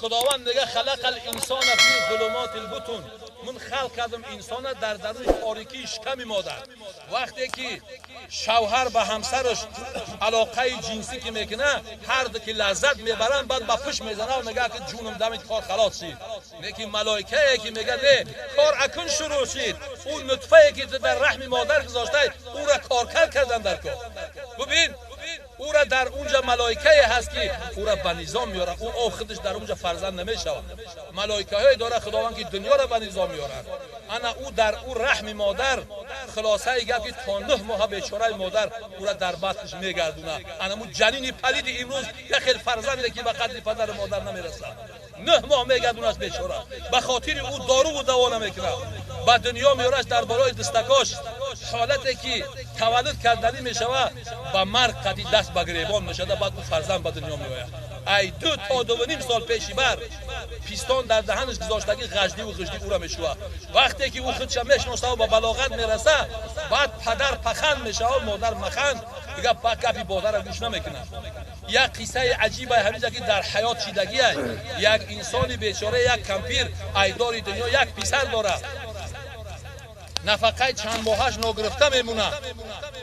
Худованд мега: خلق الانسان في ظلمات البطون. Ман халқ кардам инсона дар даруни торикии шиками модар. Вақте ки шавҳар ба ҳамсараш алоқаи ҷинсӣ ки мекунад, ҳар ду ки лаззат мебаранд, баъд ба пушт мезанад ва мега, ки ҷунам дамит, кор халос шид. Лекин малоикае ки мега: не, кор акун шурӯъ шид. Ӯ нутфае ки ту дар раҳми модар гузоштаи, ӯра коркард кардан дар кор. Бубин, ӯра дар унҷа малоикае ҳаст, ки ӯра ба низом меорад. Ӯ об худаш дар унҷа фарзанд намешавад. Малоикаҳое дорад Худованд, ки дунёро ба низом меорад. Ана ӯ дар ӯ раҳми модар, хулосаи гап, ки то 9 моҳа бечораи модар ӯра дар батнаш мегардонад. Анаму ҷанини палиди имрӯз як хел фарзанде, ки ба қадри падару модар намерасад, 9 моҳ мегардонад бечора, ба хотири ӯ доруву даво намекунад. Ба дунё меораш, дар болои дастакош ҳолате ки таваллуд карданӣ мешавад, ба марг қади даст ба гиребон мешавад. Баъд ӯ фарзанд ба дунё меояд. Ай 2 то 2.5 сол пеши бар пистон дар даҳанаш гузоштагӣ, ғаждиву ғиждӣ ӯра мешувад. Вақте ки ӯ худша мешиносаву ба балоғат мераса, баъд падар паханд мешавад, модар маханд, дига гапи модара гӯш намекунад. Як қиссаи аҷибай ҳамиҷа, ки дар ҳаёт шидагиай. Як инсони бечора, як кампир айдори дунё, як писар дорад. Нафақаи чанд моҳаш ногирифта мемонад.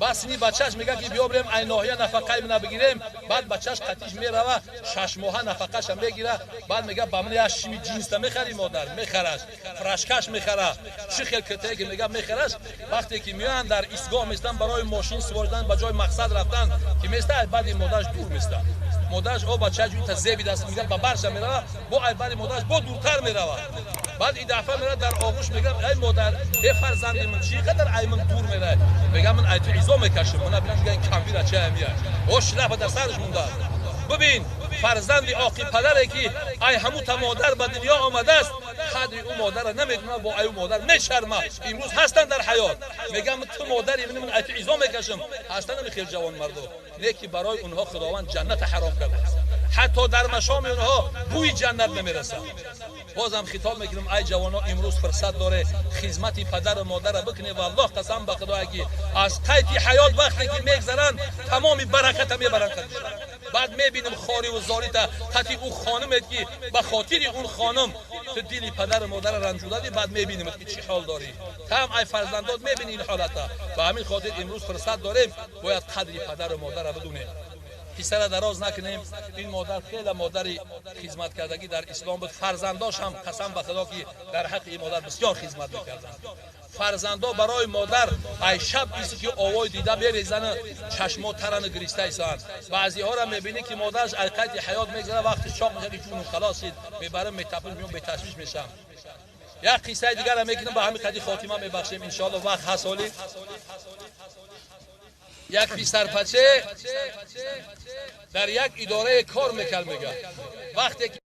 Баъд сини бачаш мега, ки биё бирем, ай ноҳия нафақаи мана бигирем. Баъд бачаш қатиш мерава, 6 моҳа нафақаша мегира. Баъд мега: ба ман як шими ҷинста мехари, модар? Мехараш, фрашкаш мехара, чӣ хел китае ки мега, мехараш. Вақте ки меоянд, дар истгоҳ местанд, барои мошин сиворидан, ба ҷои мақсад рафтан ки места, баъди модараш дур места. Модараш: о бача, ҷунта зеби даст, мега, ба барша мерава. Бо ай баъди модараш бо дуртар мерава. Баъд ин дафъа мера, дар оғӯш мегӯям: ай модар, э фарзанди ман, чӣ қадар ай ман дур мерай? Мегам: ман ай ту изо мекашам. Мана бинам, мегӯям, камбира чая мия, о шлапа дар сараш мондааст. Бибин, фарзанди оқи падаре, ки ай ҳамута модар ба дунё омадааст, қадри ӯ модарра намедонад, бо ай ӯ модар мешарма. Имрӯз ҳастанд дар ҳаёт, мегам: ту модари ман, ай ту изо мекашам. Ҳастанд ами хел ҷавонмардо, не ки барои онҳо Худованд ҷанната ҳаром кардааст, ҳатто дар машоми онҳо бӯи ҷаннат намерасад. Бозам хитоб мекунам: ай ҷавоно, имрӯз фурсат доре, хизмати падару модарра бикунед. Валлоҳ, қасам ба Худое, ки аз қайти ҳаёт вақте ки мегзаранд, тамоми бараката мебаранд. Баъд мебинем хориву зорита қати ӯ хонумет, ки ба хотири он хонум ту дили падару модарра ранҷудадӣ. Баъд мебинем, ки чӣ ҳол дорӣ, там ай фарзандот мебини ин ҳолата. Ба ҳамин хотир имрӯз фурсат дорем, бояд қадри падару модарра бидунем. Қиссара дароз накунем. Ин модар хеле модари хизматкардагӣ дар ислом буд. Фарзандош ҳам, қасам ба Худо, ки дар ҳаққи ин модар бисёр хизмат мекарданд. Фарзандо барои модар ай шаб иси ки овои дида мерезана, чашмо тарана, гириста истанд. Баъзеҳоро мебинӣ, ки модараш ай қайди ҳаёт мегзара, вақти чоқ мешавад, ки ҷунум халос шид, мебарам, метапам, меом, беташвиш мешавам. Як қиссаи дигарро мекунам, ба ҳамин қади хотима мебахшем, иншоалло. Вақт ҳаст ҳоли. Як писарпаче дар як идорае кор мекард. Мега, вақте ки